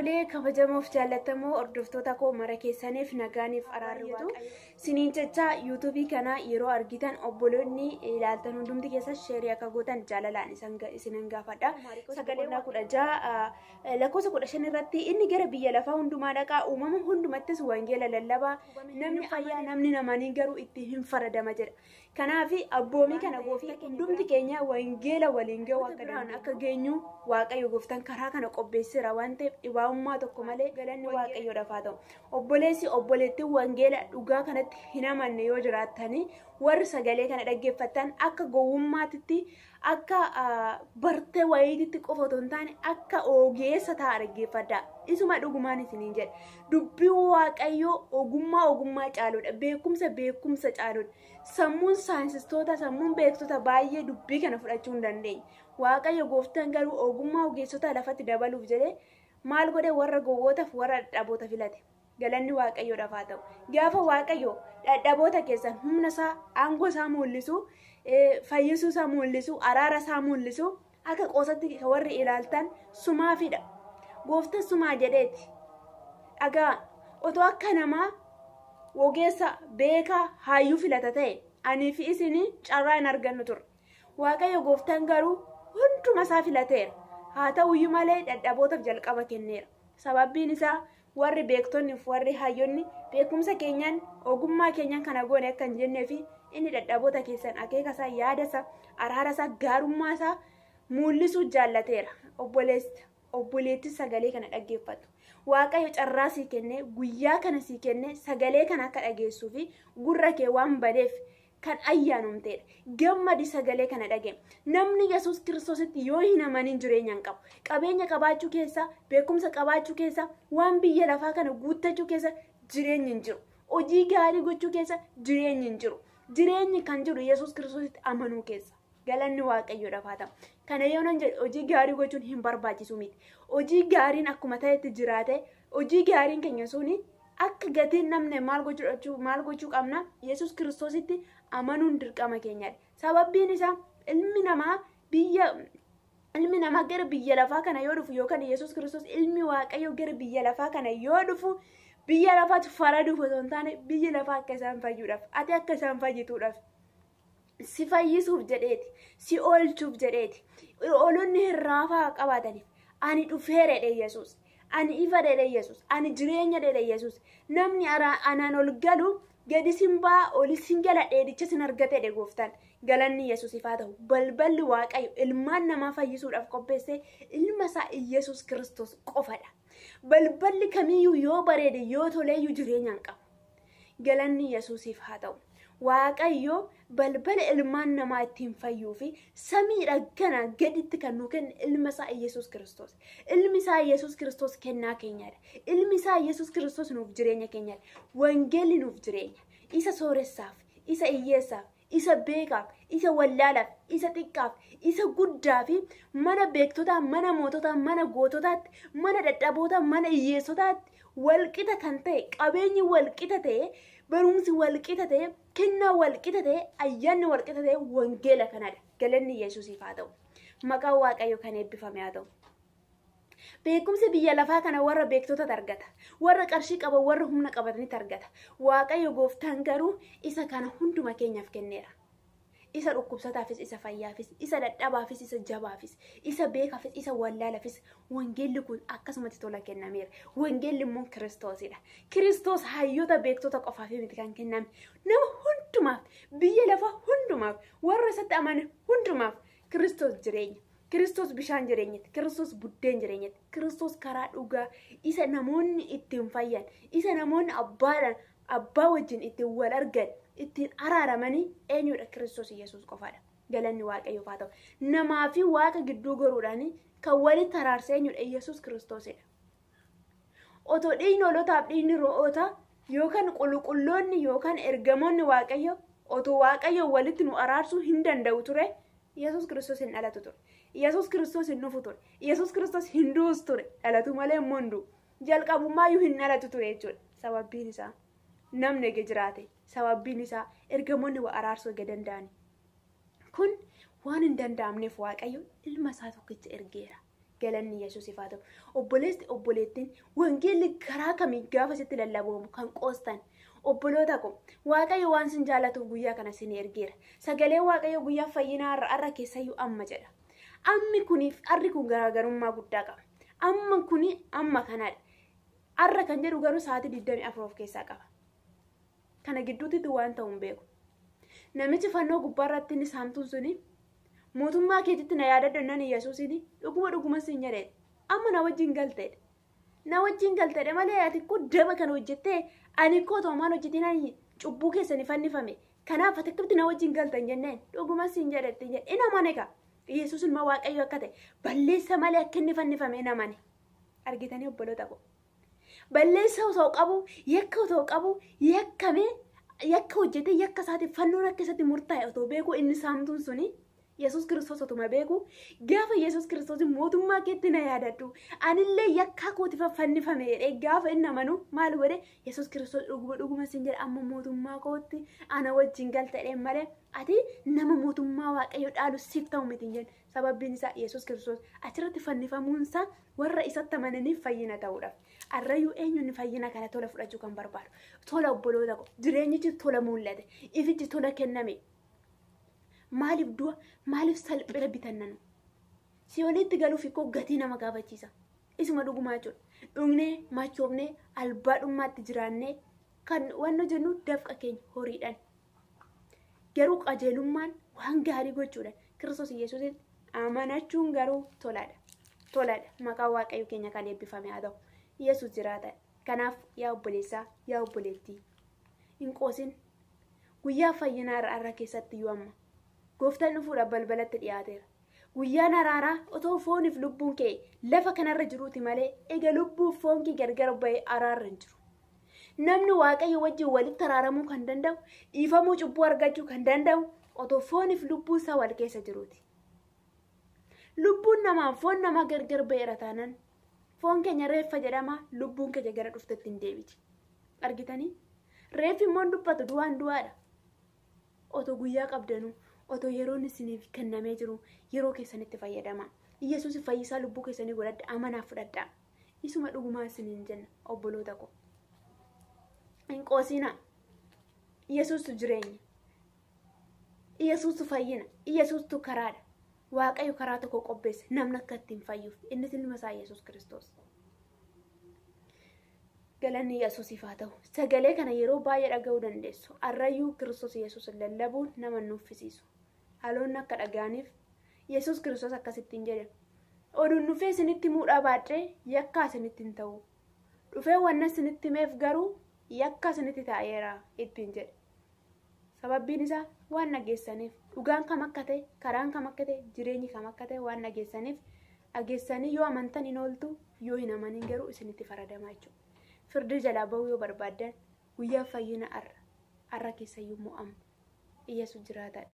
Tolee, kabajamoof jaallatamoo hordoftoota koo mara keessaniif nagaaniif araarri siniin jecha yuutuubii kana yeroo argitan obboloonni ilaaltan hundumti keessa sheerii akka gootan jaalalaan isinan gaafadha. Sagalee 16 lakkoofsa 15 irratti inni gara biyya lafaa hundumaa dhaqaa uumama hundumattis wangeela lallabaa namni fayyaa namni namanii garuu itti hin faradama jedha. Kanaaf abboomii kana gooftaa hundumti keenya wangeela waliin ga'u akka danda'an akka geenyu Waaqayyo gooftaan karaa kana qopheesseera waan ta'eef dhibaa'ummaa tokko malee galanni Waaqayyoodhaaf haa ta'u. Obboleessi obboleettiin wangeela dhugaa kanatti hin amanne yoo jiraattanii warri sagalee kana dhaggeeffattan akka gowwummaatitti akka bartee wayiititti qofa otoo hin taane akka ogeessa ta'a dhaggeeffadhaa. Isuma dhugumaan isiniin jedha. Dubbiin Waaqayyoo ogummaa ogummaa caaludha. Beekumsa beekumsa caaludha. Sammuun saayinsistoota sammuun beektota baay'ee dubbii kana fudhachuu hin dandeenye. Waaqayyo gooftaan garuu ogummaa ogeessota lafatti dabaluuf jedhee maal godhe warra gowwootaaf warra dadhaboota filate. Galanni Waaqayyoodhaaf haa ta'u. Gaafa Waaqayyo dadhaboota keessan humna isaa aangoo isaa mul'isu, fayyisuu isaa mul'isu, araara isaa mul'isu akka qoosatti warri ilaaltan sumaafidha. Gooftaan sumaa jedheeti. Dhagaa otoo akka namaa ogeessa beekaa hayyuu filata ta'e anii fi isin carraa hin argannu turre. Waaqayyo gooftaan garuu hunduma isaa filateera. Haa ta'uyyuu malee dadhabootaaf jalqaba kenneera. Sababbiin isaa warri beektonni fi warri hayyoonni beekumsa keenyaan ogummaa keenyaan kana goone akka hin jennee fi inni dadhaboota keessan akeeka isaa yaada isaa araara isaa gaarummaa isaa mul'isuu jaallateera. Obboleessa obboleettii sagalee kana dhaggeeffatu. Waaqayyo carraa sii kennee guyyaa kana sii kennee sagalee kana akka dhageessuu fi gurra kee waan badeef kan ayyaanumteedha. Gammadi sagalee kana dhagee. Namni Yesuus Kiristoositti yoo hin amanin jireenya hin qabu. Qabeenya qabaachuu keessa, beekumsa qabaachuu keessa, waan biyya lafaa kana guuttachuu keessa jireenyi hin jiru. Hojii gaarii gochuu keessa jireenyi hin jiru. Jireenyi kan jiru Yesuus Kiristoositti amanuu keessa. Galanni Waaqayyoodhaaf haa ta'u. Kana yoo nan jedhu hojii gaarii gochuun hin barbaachisu miti. Hojii gaariin akkuma ta'etti jiraate hojii gaariin keenya suni akka gatiin namne maal gochuu qabna Yesuus Kiristoositti amanuun dirqama keenyadha. Sababbiin isaa ilmi namaa gara biyya lafaa kana yoo dhufu yookaan Yesuus Kiristoos ilmi Waaqayyoo gara biyya lafaa kana yoo dhufu biyya lafaatti faraduuf osoo hin taane biyya lafaa akka isaan fayyuudhaaf ati akka isaan fayyituudhaaf si fayyisuuf jedheeti si oolchuuf jedheeti oolonni hirraafaa qabaataniif ani dhufeera jedhe Yesuus. Ani ifa jedhe Yesuus. Ani jireenya jedhe Yesuus. Namni anaan ol galu gadi sin ba'a oli sin gala dheedicha sin argate jedhe gooftaan. Galanni Yesuusiif haa ta'u. Balballi Waaqayyo ilmaan namaa fayyisuudhaaf qopheesse ilma isaa Yesuus Kiristoos qofadha. Balballi kamiyyuu yoo bareede yoo toleeyyuu jireenya hin qabu. Galanni Yesuusiif haa ta'u. Waaqayyo balbala ilmaan namaa ittiin fayyuu fi samiidha gana gaditti kan nu kenne ilma isaa Yesuus Kiristoos. Ilmi isaa Yesuus Kiristoos kennaa keenyadha. Ilmi isaa Yesuus Kiristoos nuuf jireenya keenyadha. Wangeelli nuuf jireenya. Isa sooressaaf, isa hiyyeessaaf, isa beekaaf, isa wallaalaaf, isa xiqqaaf, isa guddaa fi mana beektotaa, mana moototaa, mana goototaatti, mana dadhabootaa, mana hiyyeessotaatti walqixa kan ta'e, qabeenyi walqixa ta'e, barumsi walqixa ta'e, kennaa walqixa ta'e, ayyaanni walqixa ta'e wangeela kanadha. Galanni Yesuusiif haa ta'u. Maqaan Waaqayyoo kan eebbifame haa ta'u. Beekumsi biyya lafaa kana warra beektotatu argata. Warra qarshii qaban, warra humna qabatanitti argata. Waaqayyo gooftaan garuu isa kana hunduma keenyaaf kenneera. Isa dhukkubsataafis, isa fayyaafis, isa dadhabaafis, isa jabaafis, isa beekaafis, isa wallaalafis wangeelli kun akkasumatti tola kennameera. Wangeelli immoo Kiristoosidha. Kiristoos hayyoota beektota qofaaf miti kan kenname. Nama hundumaaf, biyya lafaa hundumaaf, warra isatti amane hundumaaf Kiristoos jireenya. Kiristoos bishaan jireenyatti, Kiristoos buddeen jireenyatti, Kiristoos karaa dhugaa isa namoonni ittiin fayyan, isa namoonni abbaa wajjin ittiin wal argan, ittiin araaramanii eenyudha Kiristoos Yesuus qofaadha. Galanni Waaqayyoof haa ta'u. Namaa fi Waaqa gidduu goruudhaan kan walitti araarse eenyudha Yesuus Kiristoosidha. Otoo dhiigni hoolotaaf dhiigni re'ootaa yookaan qulqulloonni yookaan ergamoonni Waaqayyo otoo Waaqayyo walitti nu araarsuu hin danda'u ture. Yesuus Kiristoos hin dhalatu ture. Yesuus Kiristoos hin dhufu ture. Yesuus Kiristoos hin du'us ture. Dhalatu malee immoo hin du'u. Jalqabumaayyuu hin dhalatu ture jechuudha. Sababbiin isaa namni ega jiraate sababbiin isaa ergamoonni waa araarsuu ega danda'ani. Kun waan hin danda'amneef Waaqayyo ilma isaa tokkicha ergeera. Galanni Yesuusiif haa ta'u. Obboleessi obboleettiin wangeelli karaa kamii gaafa sitti lallabamu kan qoostan. Obboloota ko, Waaqayyo waan sin jaallatuuf guyyaa kana sin ergeera. Sagaleen Waaqayyo guyyaa fayyinaa har'a keessayyuu amma jedha. Ammi kuniif arri kun garaagarummaa guddaa qaba. Amma kuni amma kanadha. Arra kan jedhu garuu sa'aatii 24 of keessaa qaba. Kana gidduutti waan ta'u hin beeku. Namichi fannoo gubbaarratti inni saamtuun suni mootummaa keetitti na yaadadhu nan Yesuusiin dhuguma dhuguma siin jedhee amma na wajjin galteedha. Na wajjin galteedha malee ati koo daba kana hojjettee ani koo toomaan hojjetiin ani cubbuu keessanii fannifame. Kanaaf ati akkamitti na wajjin galtan jenneen dhuguma siin jedhetti jedhe. Inni amane kaa Yesuus ilma Waaqayyo akka ta'e balleessa malee akka inni fannifame hin amane. Argitanii obboloota koo. Balleessa osoo qabu, yakka osoo qabu, yakkamee yakka hojjetee yakka isaatiif fannoon akka isatti murtaa'e otoo beeku inni saamtuun suni Yesuus Kiristoos otuma beeku gaafa Yesuus Kiristoos mootummaa keetti na yaadadhu anillee yakkaa kootiif fannifame jedhee gaafa inni amanu maal godhe Yesuus Kiristoos dhuguma dhuguma siin jedha amma mootummaa kootti ana wajjin galta jedhee malee ati nama mootummaa Waaqayyo dhaalu siif ta'u miti hin jenne. Sababbiin isaa Yesuus Kiristoos achirratti fannifamuunsaa warra isatti amananiif fayyina ta'uudhaaf. Arrayyuu eenyuun fayyina kana tola fudhachuu kan barbaadu? Tola obboloota ko, jireenyichi tola mul'ate, ifichi tola kenname. Maaliif du'a, maaliif salphina bitannanu? Si'oolitti galuuf ikkoo gatii nama gaafachiisa. Isuma dhugumaa jechuudha. Dhugnee, machoofnee, albaadhummaatti jiraannee kan wanno jennu dafqa keenya horiidhaan. Garuu qajeelummaan waan gaarii gochuudhaan Kiristoos Yesuusiin amanachuun garuu toladha. Toladha. Maqaan Waaqayyo keenya kan eebbifame haa ta'u. Yesuus jiraata. Kanaaf yaa obboleessaa, yaa obboleettii, hin qoosin. Guyyaa fayyinaa har'a keessatti iyyuu amma. Gooftaan dhufuudhaaf balbalatti dhiyaateera. Guyyaan araaraa otoo fooniif lubbuun kee lafa kanarra jiruuti malee egaa lubbuuf foon kee gargar ba'ee araarra hin jiru. Namni Waaqayyo wajjin walitti araaramuu kan danda'u, dhiifamuu cubbuu argachuu kan danda'u otoo fooniif lubbuun isaa wal keessa jiruuti. Lubbuun namaa foon namaa gargar ba'eera taanaan foon keenya reeffa jedhama, lubbuun keenya gara dhuftetti hin deebiti. Argitanii? Reeffi immoo dubbatu du'aan du'aadha. Otoo guyyaa qabdanuu, otoo yeroon isiniif kennamee jiru yeroo keessanitti fayyadama. Yesuus fayyisaa lubbuu keessanii godhadha, amanaa fudhadha. Isuma dhugumaa isiniin jenna obboloota ko. Hin qoosinaa. Yesuustu jireenya. Yesuustu fayyina. Yesuustu karaadha. Waaqayyo karaa tokko qopheesse namni akka ittiin fayyuuf innis ilma isaa Yesuus Kiristoos. Galanni Yesuusiif haa ta'u. Sagalee kana yeroo baay'ee dhaga'uu dandeessu. Arrayyuu Kiristoos Yesuus lallabuun nama nuffisiisu. Haloonni akka dhaga'aniif Yesuus Kiristoos akkasittiin jedhe. Oduun dhufee isinitti muudhaa baadhee yakkaa isinitti hin ta'u. Dhufee wanna isinitti himeef garuu yakka isinitti taa'eera ittiin jedhe. Sababbiin isaa waan dhageessaniif dhugaan kam akka ta'e, karaan kam akka ta'e, jireenyi kam akka ta'e waan dhageessaniif dhageessanii yoo amantan hin ooltu, yoo hin amanin garuu isinitti faradamaa jechuudha. Firdii jalaa bahuu yoo barbaaddan guyyaa fayyina har'a keessayyuu mo'ama. Yesuus jiraataadha.